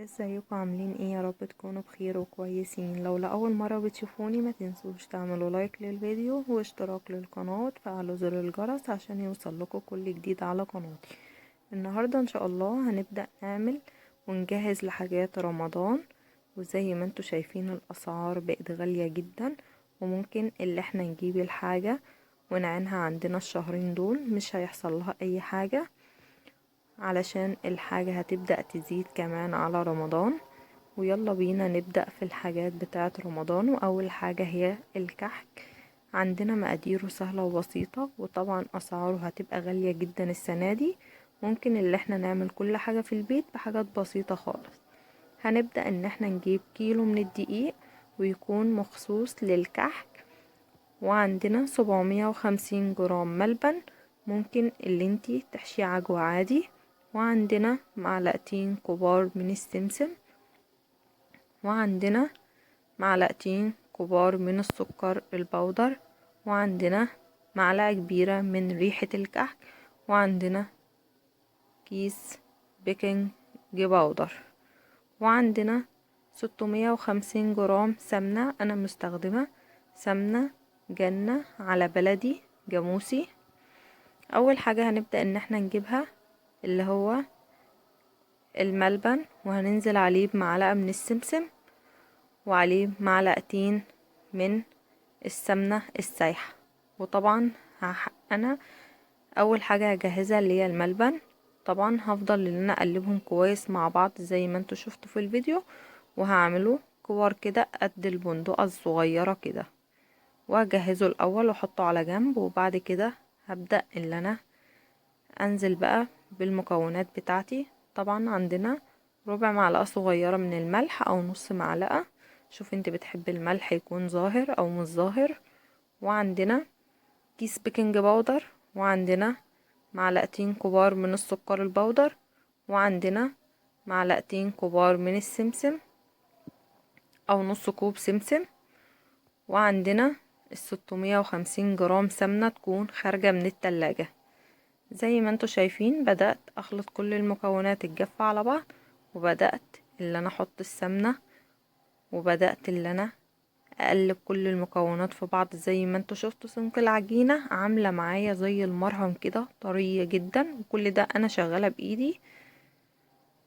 ازيكم؟ عاملين ايه؟ يا رب تكونوا بخير وكويسين. لو لاول مره بتشوفوني ما تنسوش تعملوا لايك للفيديو واشتراك للقناه وتفعلوا زر الجرس عشان يوصل لكم كل جديد على قناتي. النهارده ان شاء الله هنبدا نعمل ونجهز لحاجات رمضان، وزي ما انتوا شايفين الاسعار بقت غاليه جدا، وممكن اللي احنا نجيب الحاجه ونعينها عندنا الشهرين دول مش هيحصل لها اي حاجه، علشان الحاجة هتبدأ تزيد كمان على رمضان. ويلا بينا نبدأ في الحاجات بتاعة رمضان. وأول حاجة هي الكحك. عندنا مقاديره سهلة وبسيطة، وطبعا أسعاره هتبقى غالية جدا السنة دي. ممكن اللي احنا نعمل كل حاجة في البيت بحاجات بسيطة خالص. هنبدأ ان احنا نجيب كيلو من الدقيق ويكون مخصوص للكحك، وعندنا 750 جرام ملبن، ممكن اللي انتي تحشيه عجوة عادي، وعندنا معلقتين كبار من السمسم، وعندنا معلقتين كبار من السكر البودر، وعندنا معلقة كبيرة من ريحة الكحك، وعندنا كيس بيكنج باودر، وعندنا 650 جرام سمنة. أنا مستخدمة سمنة جنة على بلدي جاموسي. أول حاجة هنبدأ إن احنا نجيبها اللي هو الملبن، وهننزل عليه بمعلقة من السمسم وعليه معلقتين من السمنة السايحة. وطبعا أنا أول حاجة هجهزها اللي هي الملبن. طبعا هفضل إن أنا أقلبهم كويس مع بعض زي ما انتوا شفتوا في الفيديو، وهعمله كور كده قد البندقة الصغيرة كده، وهجهزه الأول واحطه على جنب. وبعد كده هبدأ إن أنا أنزل بقى بالمكونات بتاعتي. طبعا عندنا ربع معلقة صغيرة من الملح أو نص معلقة، شوف انت بتحب الملح يكون ظاهر أو مش ظاهر. وعندنا كيس بيكنج باودر، وعندنا معلقتين كبار من السكر البودر، وعندنا معلقتين كبار من السمسم أو نص كوب سمسم، وعندنا 650 جرام سمنة تكون خارجة من التلاجة. زي ما انتوا شايفين بدأت اخلط كل المكونات الجافة على بعض، وبدأت اللي انا احط السمنة، وبدأت اللي انا اقلب كل المكونات في بعض. زي ما انتوا شفتوا سمك العجينة عاملة معايا زي المرهم كده، طرية جدا، وكل ده انا شغالة بايدي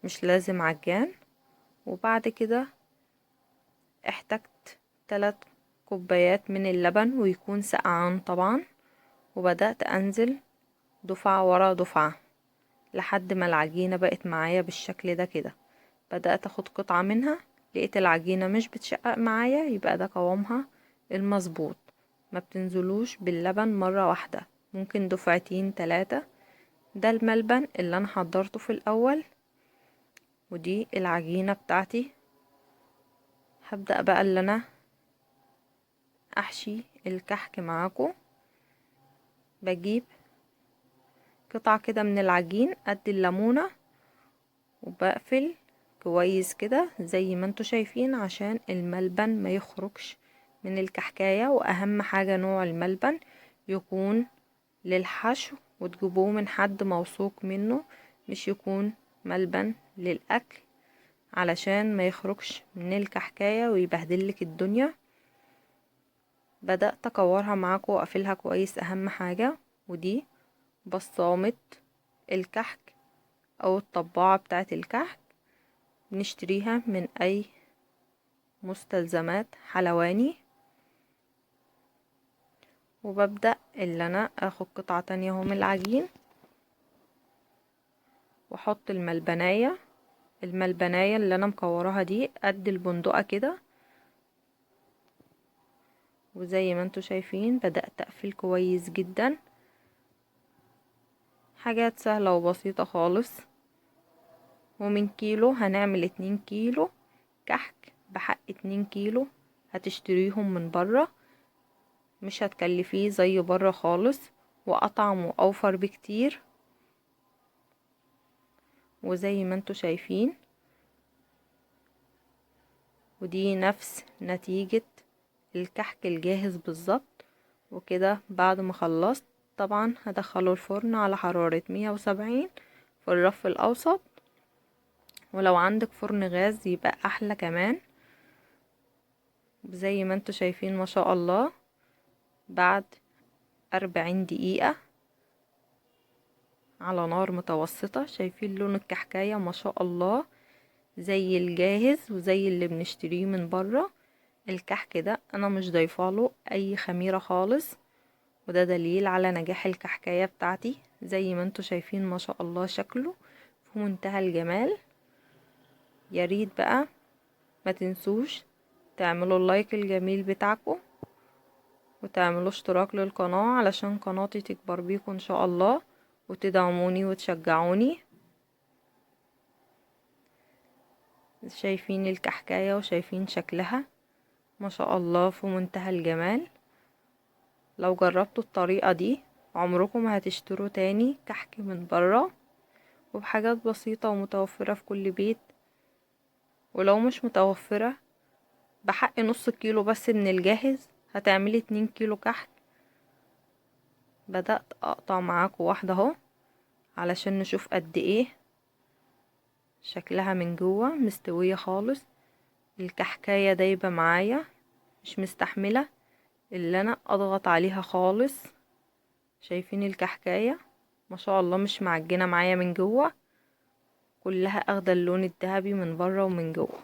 مش لازم عجان. وبعد كده احتجت 3 كوبايات من اللبن ويكون سقعان طبعا، وبدأت انزل دفعة ورا دفعة لحد ما العجينة بقت معايا بالشكل ده كده. بدأت اخد قطعة منها، لقيت العجينة مش بتشقق معايا، يبقى ده قوامها المظبوط. ما بتنزلوش باللبن مرة واحدة، ممكن دفعتين 3. ده الملبن اللي انا حضرته في الاول، ودي العجينة بتاعتي. هبدأ بقى اللي انا احشي الكحك معاكم. بجيب قطعة كده من العجين قد الليمونة، وبقفل كويس كده زي ما انتوا شايفين عشان الملبن ما يخرجش من الكحكاية. واهم حاجة نوع الملبن يكون للحشو، وتجيبوه من حد موثوق منه، مش يكون ملبن للاكل علشان ما يخرجش من الكحكاية ويبهدلك الدنيا. بدأت اكورها معاكم واقفلها كويس اهم حاجة. ودي بصامة الكحك او الطباعة بتاعت الكحك، بنشتريها من اي مستلزمات حلواني. وببدأ اللي انا اخد قطعة تانية اهو من العجين، واحط الملبناية. الملبناية اللي انا مكوراها دي قد البندقة كده، وزي ما انتوا شايفين بدأت اقفل كويس جدا. حاجات سهلة وبسيطة خالص. ومن كيلو هنعمل 2 كيلو كحك بحق 2 كيلو، هتشتريهم من برا مش هتكلفيه زي برا خالص، واطعم واوفر بكتير. وزي ما انتوا شايفين ودي نفس نتيجة الكحك الجاهز بالظبط. وكده بعد ما خلصت طبعا هدخله الفرن على حرارة 170 في الرف الاوسط، ولو عندك فرن غاز يبقى احلى كمان. زي ما انتوا شايفين ما شاء الله بعد 40 دقيقة على نار متوسطة، شايفين لون الكحكاية ما شاء الله زي الجاهز وزي اللي بنشتريه من بره. الكحك ده انا مش ضايفاله اي خميرة خالص، وده دليل على نجاح الكحكاية بتاعتي. زي ما انتوا شايفين ما شاء الله شكله في منتهى الجمال. يا ريت بقى ما تنسوش تعملوا اللايك الجميل بتاعكم، وتعملوا اشتراك للقناة علشان قناتي تكبر بيكم ان شاء الله، وتدعموني وتشجعوني. شايفين الكحكاية وشايفين شكلها ما شاء الله في منتهى الجمال. لو جربتوا الطريقة دي عمركم ما هتشتروا تاني كحك من برا، وبحاجات بسيطة ومتوفرة في كل بيت. ولو مش متوفرة بحق نص كيلو بس من الجاهز هتعملي 2 كيلو كحك. بدأت اقطع معاكم واحدة اهو علشان نشوف قد ايه شكلها من جوه، مستوية خالص. الكحكاية دايبة معايا، مش مستحملة اللي انا اضغط عليها خالص. شايفين الكحكاية ما شاء الله مش معجنة معايا من جوه، كلها اخده اللون الذهبي من بره ومن جوه.